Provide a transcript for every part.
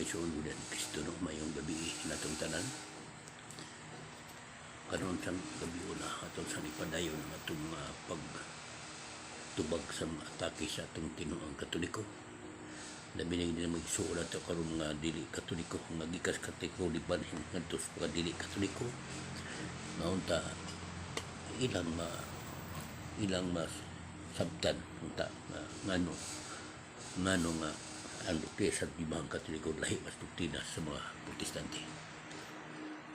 Igsoon ko Kristo, no, maayong gabii natong tanan. Karon sang gabi una, atong sang ipadayon ang atong pag tubag sa mga atake sa atong tinuang Katoliko. Labi na hindi na magsuol ato karon nga dili Katoliko, nga gikas Katoliko di balhin ngadto sa mga dili Katoliko. Nga unta ilang mas sabtan unta nga ngano nga ang doktrina sa ibang Katoliko lahi mas doktrina sa mga Protestante.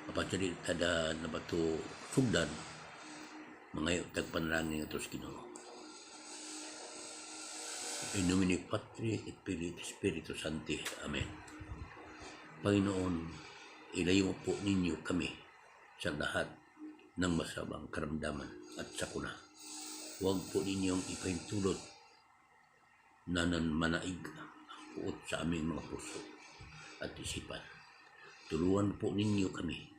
Apan sa dili tada na bato sugdan, mangayo tag panalangin ngadto sa Ginoo. In nomine Patri et Filii et Spiritus Sancti. Amen. Panginoon, ilayo po ninyo kami sa lahat ng masamang karamdaman at sakuna. Huwag po ninyong ipahintulot na manaig ang puot sa aming mga puso at isipan. Tulungan po ninyo kami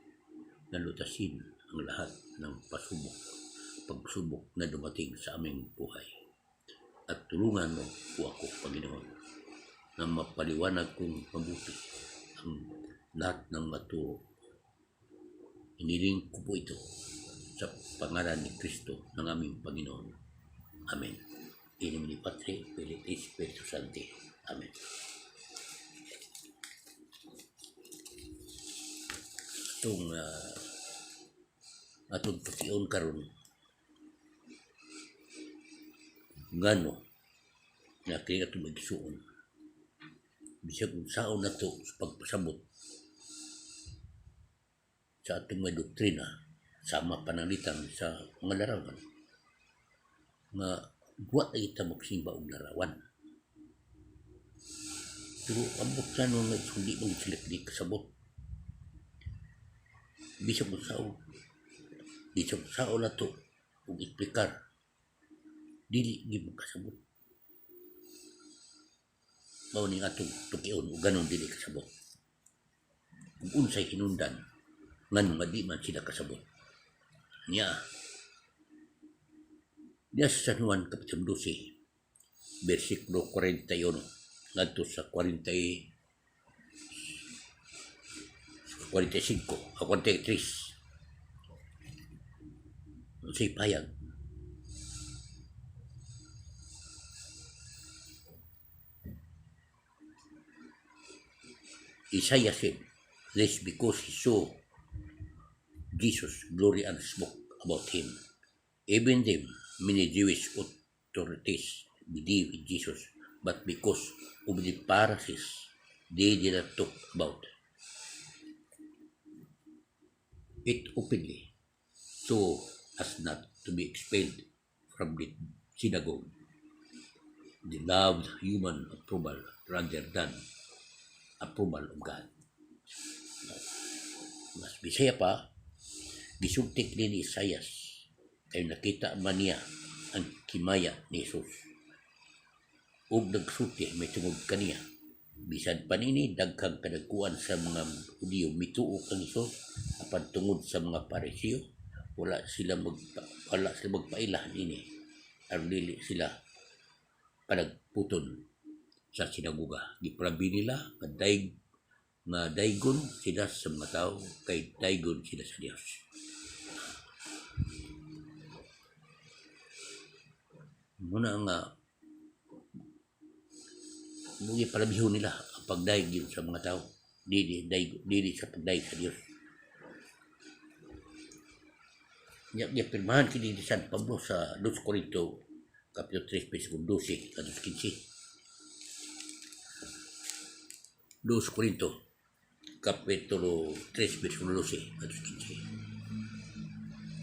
na lutasin ang lahat ng pagsubok na dumating sa aming buhay. At tulungan mo po ako, Panginoon, na mapaliwanag kong mabuti ang lahat ng maturo. Iniling ko po ito sa pangalan ni Kristo ng aming Panginoon. Amen. In nomine Patri, Filii, et Spiritus Sancti. Amen. Itong atong tukion karon, ngano na kini atong magsuon bisag unsaon nato sa pagpasabot sa atong mga doktrina sama pananglitan sa mga larawan nga wa na kita magsimba og larawan, pero ambot sa nga hindi man sila di kasabot bisag unsaon nato og eksplikar, dili gyud makasabot. Mao ning atong tukion ug ganon dili kasabot ug unsay hinungdan ngano nga di man sila kasabot niya. Diya sa San Juan Kapitulo 12, versikulo 41 ngadto sa 40 45 a 43, unsay payag? Isaiah said this because he saw Jesus' glory and spoke about him. Even then, many Jewish authorities believed in Jesus, but because of the Pharisees, they did not talk about it openly so as not to be expelled from the synagogue. They loved human approval rather than approval of God. Mas Bisaya pa, gisulti ni Isayas kay nakita man niya ang kimaya ni Jesus ug nagsulti may tungod kaniya. Bisan pa nini, daghang kadagkuan sa mga Hudiyo mituo kang Hesus, apan tungod sa mga Pariseo, wala sila magpaila nini aron dili sila panagputon sa sinagoga. Giprabi nila nga daygon sila sa mga tao kay daygon sila sa Dios. Muna nga mugi palabihon nila ang pagdayeg yun sa mga tao, dili dayg dili sa pagdayeg sa Dios. Nya gipirmahan kini ni San Pablo sa 2 Corinto kapitulo 3 versikulo 12 ngadto 15. 2 Corinto kapitulo 3 versikulo 12 ngadto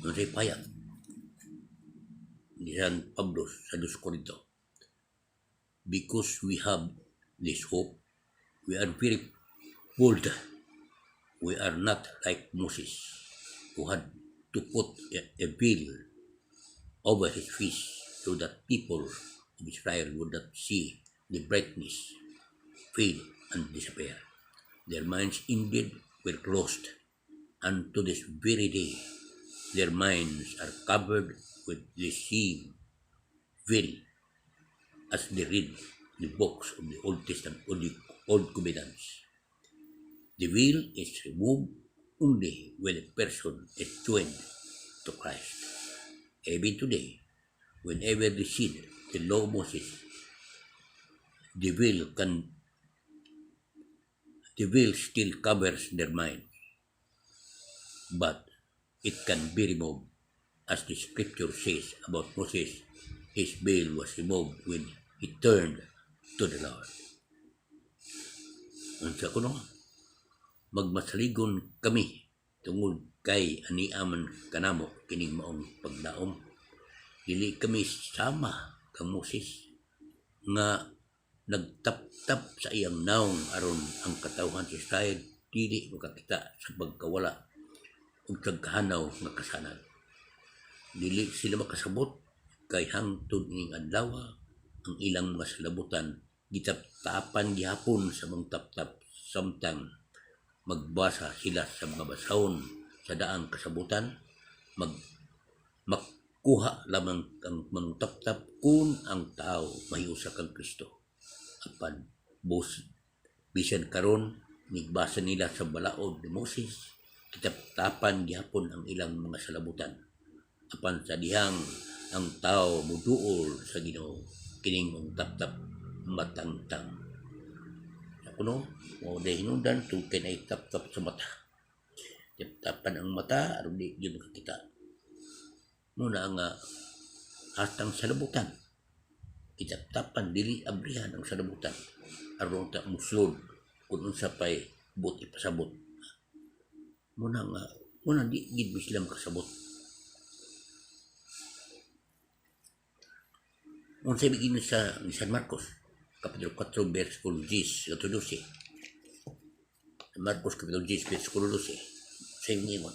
15. Unsay payag ni San Pablo sa 2 Corinto? Because we have this hope, we are very bold. We are not like Moses, who had to put a veil over his face so that people of Israel would not see the brightness fade and disappear. Their minds indeed were closed, and to this very day their minds are covered with the same veil as they read the books of the Old Testament or the Old Covenants. The veil is removed only when a person is joined to Christ. Even today, whenever they see the law of Moses, the veil still covers their mind, but it can be removed, as the scripture says about Moses, his veil was removed when he turned to the Lord. Unsa kuno? Magmasaligon kami tungod kay ania man kanamo kining maong paglaom. Dili kami sama kang Moses nga nagtaptap sa iyang naong aron ang katawhan sa Israel dili makakita sa pagkawala ug pagkahanaw nga kasanag. Dili sila makasabot kay hangtod ining adlaw ang ilang mga salabutan gitaptapan gihapon sa mga taptap samtang magbasa sila sa mga basahon sa daang kasabutan. Makuha lamang ang mga taptap kung ang tao mahiusa kang Kristo. Apan bus bisan karon nigbasa nila sa balaod ni Moses, kitaptapan gihapon ang ilang mga salabutan. Apan sa dihang ang tao muduol sa Ginoo, kining mong taptap matangtang. Sa kuno mao dahil hinungdan tungod kay naay taptap sa mata. Taptapan ang mata aron di gyud makakita. Muna nga hatang salabutan itaptapan, dili abrihan ang salabutan aron ta musulod kung unsa pay buot ipasabot. Muna nga muna di gid mi sila makasabot unsa ibig sa ni San Marcos kapitulo 4 versikulo 10 ngadto 12. San Marcos kapitulo 10 versikulo 12 sa ingon.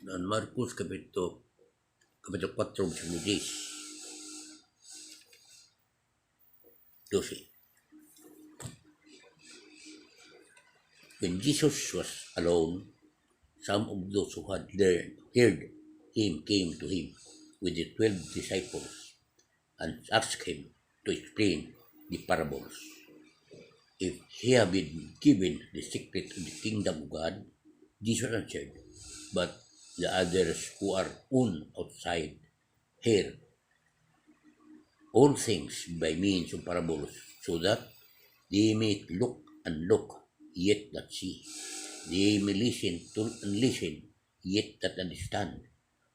San Marcos kapitulo 4 versikulo 10 12. When Jesus was alone, some of those who had heard him came to him with the 12 disciples and asked him to explain the parables. If he had been given the secret of the kingdom of God, Jesus answered, but the others who are on outside hear all things by means of parables, so that they may look and look, yet not see. They may listen to and listen, yet not understand.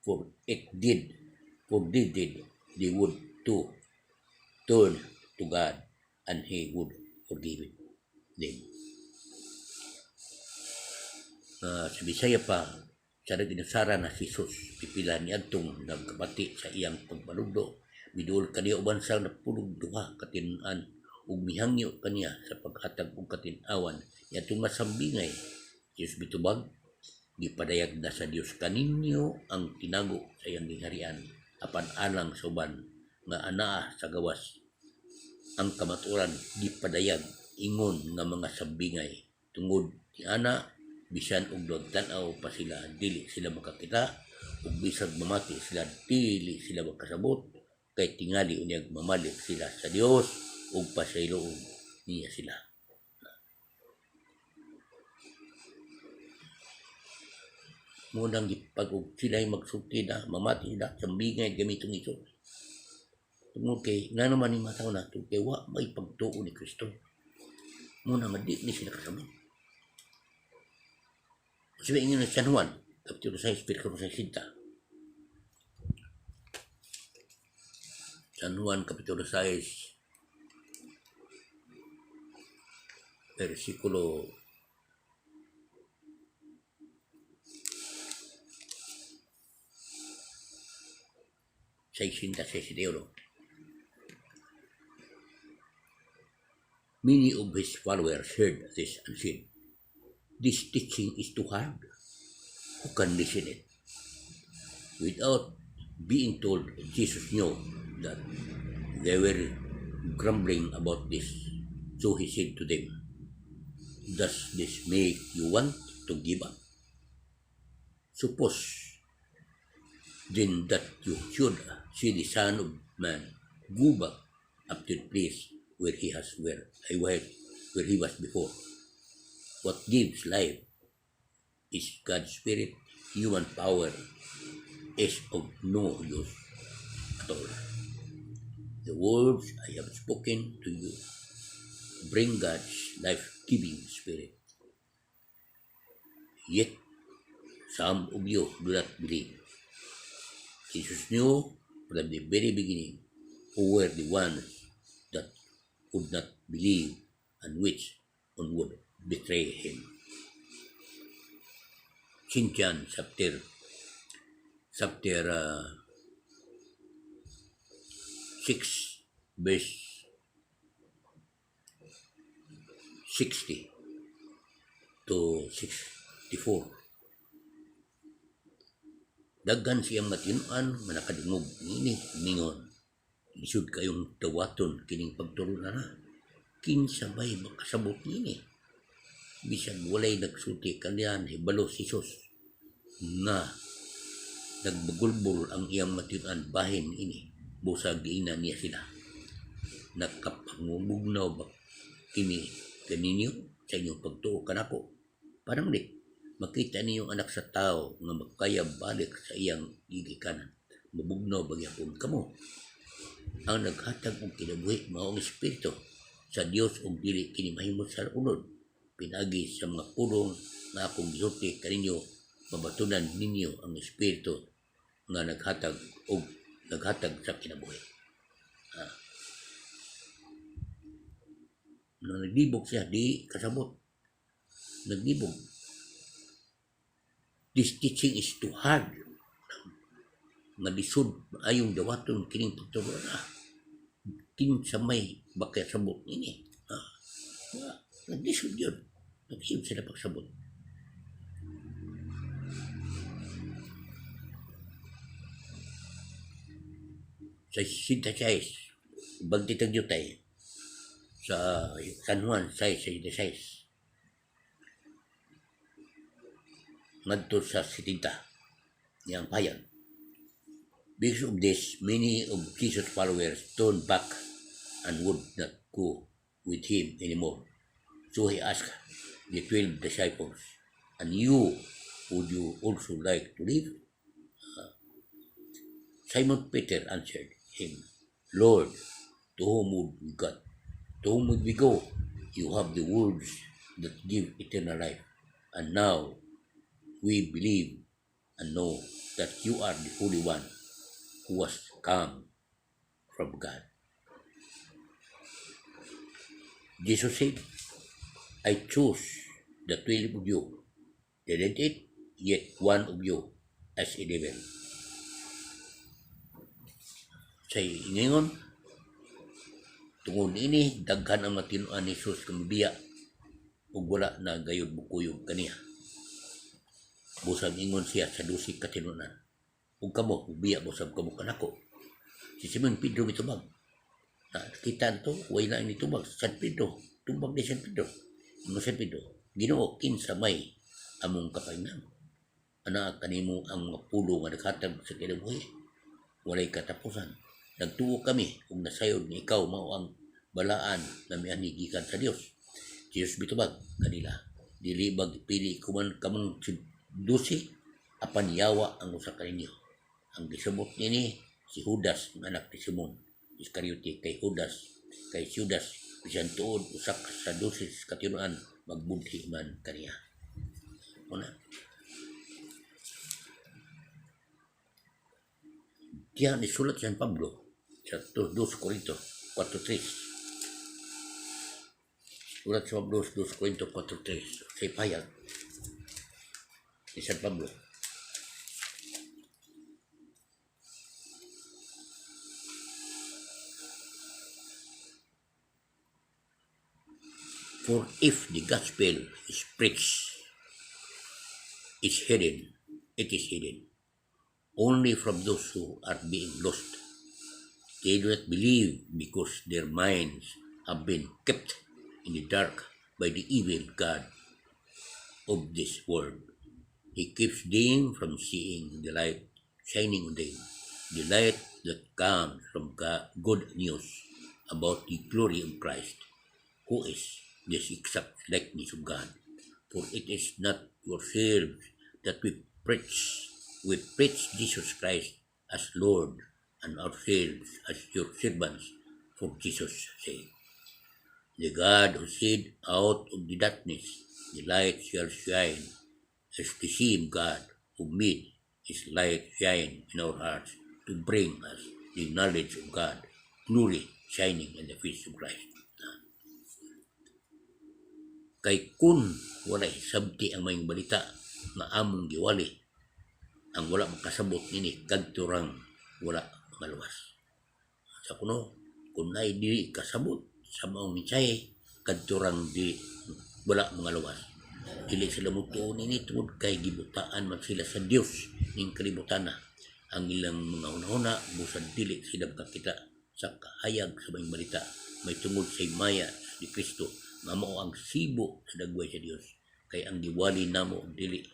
For they did, they would to turn to God, and He would forgive them. Sa Bisaya pa, sa nag-inusara na si Jesus, pipila ni adtong nagkabati sa iyang pagpanudlo, miduol kaniya uban sa napulog duha ka tinun-an ug mihangyo kaniya sa paghatag og katin-awan niadtong masambingay. Si Jesus mitubag, gipadayag na sa Dios kaninyo ang tinago sa iyang gingharian, apan alang sa uban nga anaa sa gawas ang kamatuoran gipadayag ingon nga mga sambingay. Tungod niana, bisan og nagtan-aw pa sila, dili sila makakita, ug bisag mamati sila, dili sila makasabot, kay tingali unyag mamalik sila sa Dios ug pasayloon niya sila. Munang gipag og sila'y magsulti na mamati sila, sambingay gamiton ito. Tungod kay nga naman ni mataw na tungod kay wa may pagtuo ni Kristo. Muna nga di ni sila kasabot. Sabi ingon ni San Juan, Kapitulo 6, versikulo 60. San Juan, Kapitulo 6, versikulo 66. Many of his followers heard this and said, "This teaching is too hard. Who can listen it?" Without being told, Jesus knew that they were grumbling about this. So he said to them, "Does this make you want to give up? Suppose Then that you should see the Son of Man go back up to the place where he has where I where, where he was before? What gives life is God's Spirit. Human power is of no use at all. The words I have spoken to you bring God's life-giving Spirit. Yet some of you do not believe. Jesus knew from the very beginning who were the ones that would not believe and which one would betray him. St. John chapter 6 verse 60 to 64. Daghan siyang matinuan nga nakadungog niini ningon, "Lisod kayong dawaton kining pagtulunan. Kinsa bay makasabot niini?" Bisag walay nagsulti kaniya, hibalo si Jesus nga nagbagulbol ang iyang matinuan bahin ini. Busa giingnan niya sila, "Nakapangubugnaw ba kini kaninyo sa inyong pagtuo kanako? Pananglit makita ninyo ang Anak sa Tao nga makaya balik sa iyang gigikanan, mabugnaw ba gyapon kamo? Ang naghatag og kinabuhi mao ang Espiritu sa Dios ug dili kini mahimo sa unod. Pinaagi sa mga pulong nga akong gisulti kaninyo, mabatunan ninyo ang Espiritu nga naghatag og naghatag sa kinabuhi." Ah. Nang naglibog siya, di kasabot. Naglibog. "This teaching is too hard." Nga lisod ayong dawaton kining pagturo na. Kinsa may makasabot nini? Ah, ah, naglisod yun. Naglisod sila pagsabot. Sa synthesize, bagtitag jutay, sa San Juan 6:66 ngadto sa 70 niyang payag. Because of this, many of Jesus' followers turned back and would not go with him anymore. So he asked the 12 disciples, "And you, would you also like to leave?" Simon Peter answered him, "Lord, to whom would we go? To whom would we go? You have the words that give eternal life. And now we believe and know that you are the Holy One who was come from God." Jesus said, "I chose the 12 of you, didn't it? Yet one of you is a devil." Sa ingon, tungod ini, daghan ang matinuan ni Jesus nga mibiya ug wala na gayud mukuyog kaniya. Busag ingon siya sa 12 katinunan, "Ug kamo, biya mo sab kamo kanako?" Si Simon Pedro mitubag. Na, kita to, way na ni tubag. San Pedro, tubag ni San Pedro. Ingon San Pedro, "Ginoo, kinsa may among kapainan? Ana kanimo ang mga pulong nga naghatag sa kinabuhi. Walay katapusan. Nagtuo kami ug nasayod nga ikaw mao ang Balaan nga mianhi gikan sa Dios." Jesus mitubag kanila, "Dili ba gipili ko man kamong 12? Apan yawa ang usa kaninyo." Ang gisabot niini si Judas nga anak ni Simon Iscariote, kay si Judas bisan tuod usa sa 12 katinuan, magbudhi man kaniya. Una. Diya ni sulat si San Pablo sa 2 Corinto 4.3. Sulat sa Pablo 2 Corinto 4.3 sa ipayag ni San Pablo. For if the gospel is preached, it is hidden only from those who are being lost. They do not believe because their minds have been kept in the dark by the evil god of this world. He keeps them from seeing the light shining on them, the light that comes from God, good news about the glory of Christ, who is the exact likeness of God. For it is not yourselves that we preach. We preach Jesus Christ as Lord and ourselves as your servants for Jesus' sake. The God who said, "Out of the darkness the light shall shine," is the same God who made his light shine in our hearts to bring us the knowledge of God, glory shining in the face of Christ. Kay kung walay sabti ang maayong balita nga among giwali, ang wala makasabot nini kadto rang wala maluwas. Sa kuno, kung naay dili kasabot sa maong mensahe, kadto rang di wala mga luwas. Dili sila mutuo nini tungod kay gibutaan man sila sa Dios ning kalibutan na. Ang ilang mga hunahuna busad dili sila makakita sa kahayag sa maayong balita may tungod sa himaya ni Kristo nga mao ang sibo sa dagway sa Dios. Kay ang giwali namo dili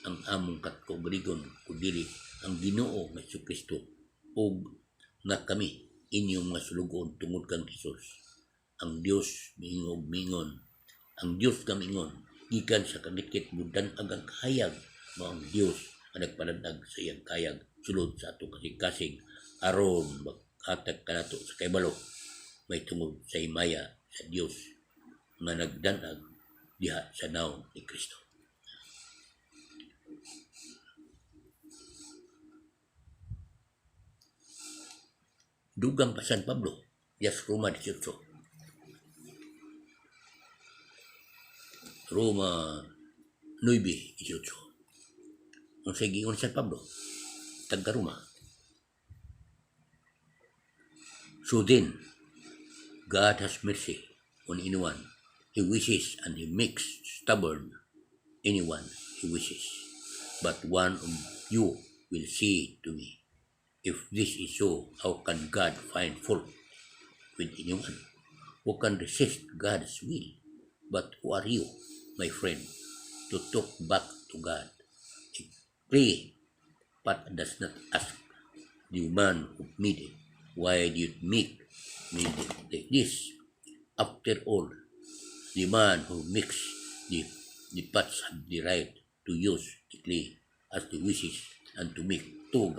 ang among kaugalingon kundi ang Ginoo nga Kristo ug nga kami inyong mga sulugoon tungod kang Hesus. Ang Dios miingon mingon ang Dios nga miingon, "Gikan sa kagitkit mudan-ag ang kahayag," mao ang Dios ang nagpalanag sa iyang kahayag sulod sa atong kasing-kasing aron maghatag kanato sa kahibalo may tungod sa himaya sa Dios nga nagdan-ag diha sa nawong ni Kristo. Dugang pa San Pablo, yes, Roma 18. Roma 9:18. Unsay giingon San Pablo? Taga Roma. So then, God has mercy on anyone he wishes, and he makes stubborn anyone he wishes. But one of you will say to me, "If this is so, how can God find fault with anyone? Who can resist God's will?" But who are you, my friend, to talk back to God? A clay pot does not ask the man who made it, "Why do you make me like this?" After all, the man who makes the pots have the right to use the clay as he wishes and to make two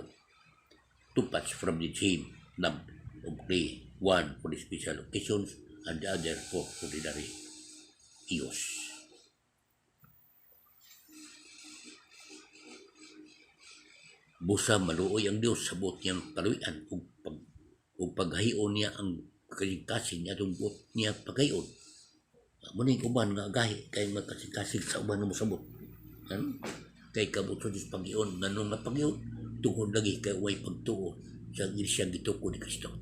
pots from the same lump of clay, one for the special occasions and the other for ordinary use. Busa maluoy ang Dios sa buot niyang kaluoyan ug paghahion niya ang kasing-kasing niya atong buot niya paghahion. Mao ning uban nga gahi kay magkasing-kasing sa uban nga mosabot. Ano? Kay kabot sa Diyos paghion, nganong nga paghion? Tungod lagi kay way pagtuo sa iglesia gitukod ni Kristo.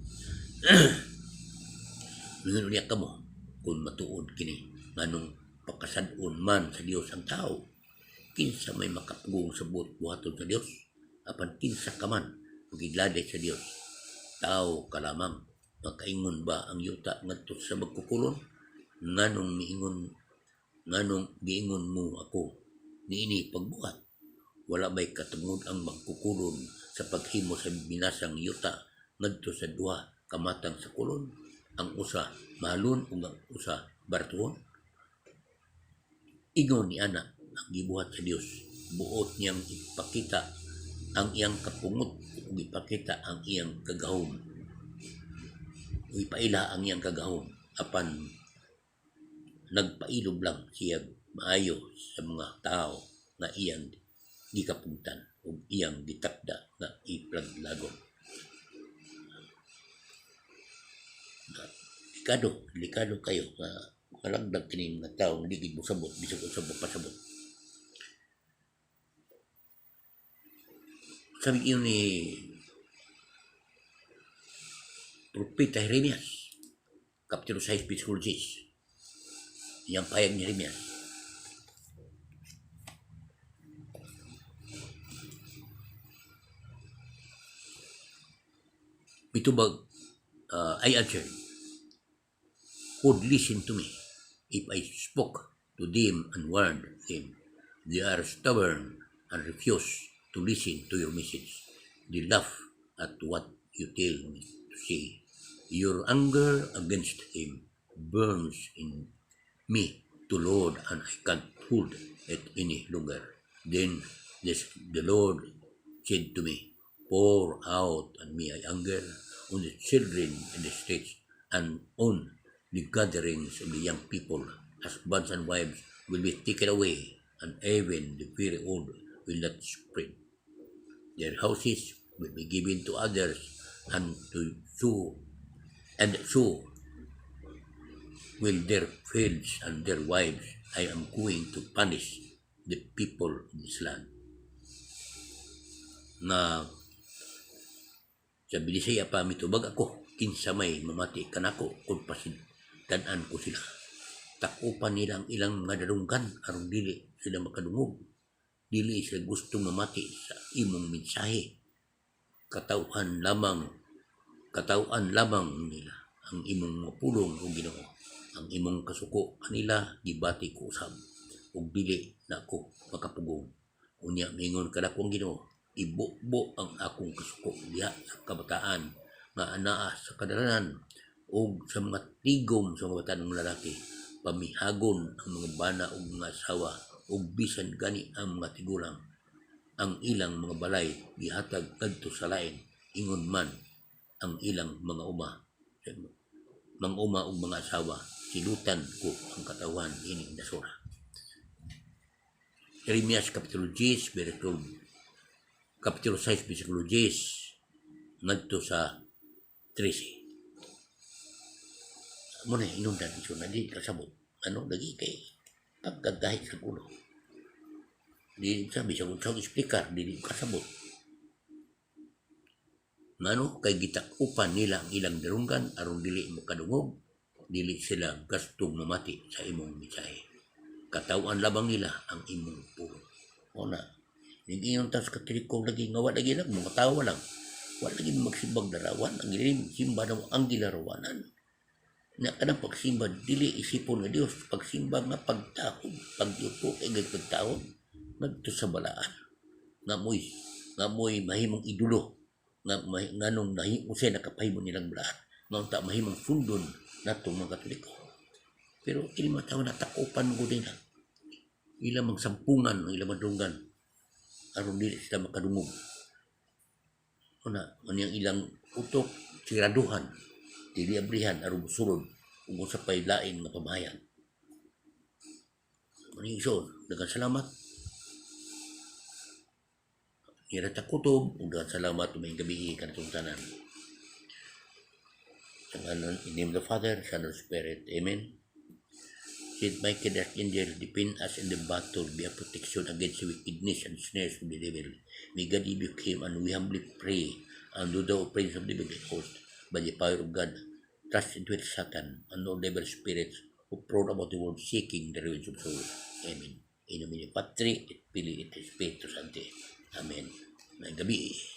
Mingon niya kamo kung matuod kini, nganong pakasad-on man sa Dios ang tao? Kinsa may makapugong sa buot buhaton sa Dios? Apan kinsa ka man makigladay sa Dios? Tao ka lamang. Makaingon ba ang yuta ngadto sa magkukulon, "Nganong giingon mo ako niini pagbuhat"? Wala bay katungod ang magkukulon sa paghimo sa binasang yuta ngadto sa duha ka matang sa kolon, ang usa mahalon ug ang usa baratuhon? Ingon ni ana ang gibuhat sa Dios. Buot niyang ipakita ang iyang kapungot ug ipakita ang iyang kagahom. Ug ipaila ang iyang kagahom, apan nagpailob lang siya maayo sa mga tao nga iyang gikapugtan ug iyang gitakda nga iplaglagon. Delikado, delikado kayo nga malaglag kini mga tao nga di gid mosabot bisag unsa pasabot. Sabi ingon ni Propeta Jeremias, Kapitulo 6, versikulo 10. Iyang payag ni Jeremias. Mitubag, I answered, "Who'd listen to me if I spoke to them and warned them? They are stubborn and refuse to listen to your message." They laugh at what you tell me to say. Your anger against him burns in me to Lord, and I can't hold it any longer. Then the Lord said to me, "Pour out on me anger on the children in the streets and on the gatherings of the young people. Husbands and wives will be taken away, and even the very old will not spread. Their houses will be given to others, and so will their fields and their wives. I am going to punish the people of this land." Nga sa Binisaya pa, mitubag ako, kinsa may mamati kanako kung pasidtan-an ko sila. Takupan nila ang ilang mga darunggan aron dili sila makadungog. Dili sila gusto mamati sa imong mensahe. Katawhan lamang nila ang imong mga pulong o Ginoo. Ang imong kasuko kanila gibati ko usab ug dili na ako makapugong. Unya mingon kanako ang Ginoo, ibubo ang akong kasuko diha sa kabataan nga anaa sa kadalanan ug sa mga tigom sa mga bataanong lalaki. Pamihagon ang mga bana ug mga asawa ug bisan gani ang mga tigulang. Ang ilang mga balay gihatag kadto sa lain, ingon man ang ilang mga uma ug mga asawa. Silutan ko ang katawhan ining nasura. Jeremias Kapitulo 10, versikulo, Kapitulo 6, versikulo 10 ngadto sa 13. Mo na inundan iso na di kasabot. Ano lagi kay pagkagahi sa ulo. Di sabi sa kung explicar, di kasabot. Ngano kay gitakupan nila ang ilang darunggan aron dili makadungog, dili sila gustong mamati sa imong mensahe. Katawhan lamang nila ang imong pulong. O na, ingon ta sa Katoliko lagi nga wa lagi lang mga tawo lang. Wa lagi magsimbag larawan, ang ilim simba na mo ang gilarawanan. Na kanang pagsimba dili isipon nga Dios, pagsimba nga pagtahod, pagyuko kay pagtahod ngadto sa balaan. Nga mo'y mahimong idolo nga may, nganong nahi unsay nakapahimo nilang balaan nga unta mahimong sundon natong mga Katoliko. Pero kini mga tawo natakupan ko nila. Ilang mang sampungan ang ilang madunggan aron dili sila makadungog. Una, ang ilang utok siraduhan, dili abrihan aron musulod ug unsa pay lain nga pamahayag. Maning igsoon, daghang salamat. Nira ta kutob ug daghang salamat, maayong gabii kanatong tanan. Sa ngalan, in the name of the Father, Son, and Spirit. Amen. Saint Michael the Archangel, defend us in the battle, be a protection against the wickedness and snares of the devil. May God rebuke him, and we humbly pray, and do thou, Prince of the heavenly host, by the power of God, thrust into hell Satan and all devil spirits who prowl about the world seeking the ruins of souls. Amen. In nomine Patri et Filii et Spiritus Sancti. Amen. Maayong gabii.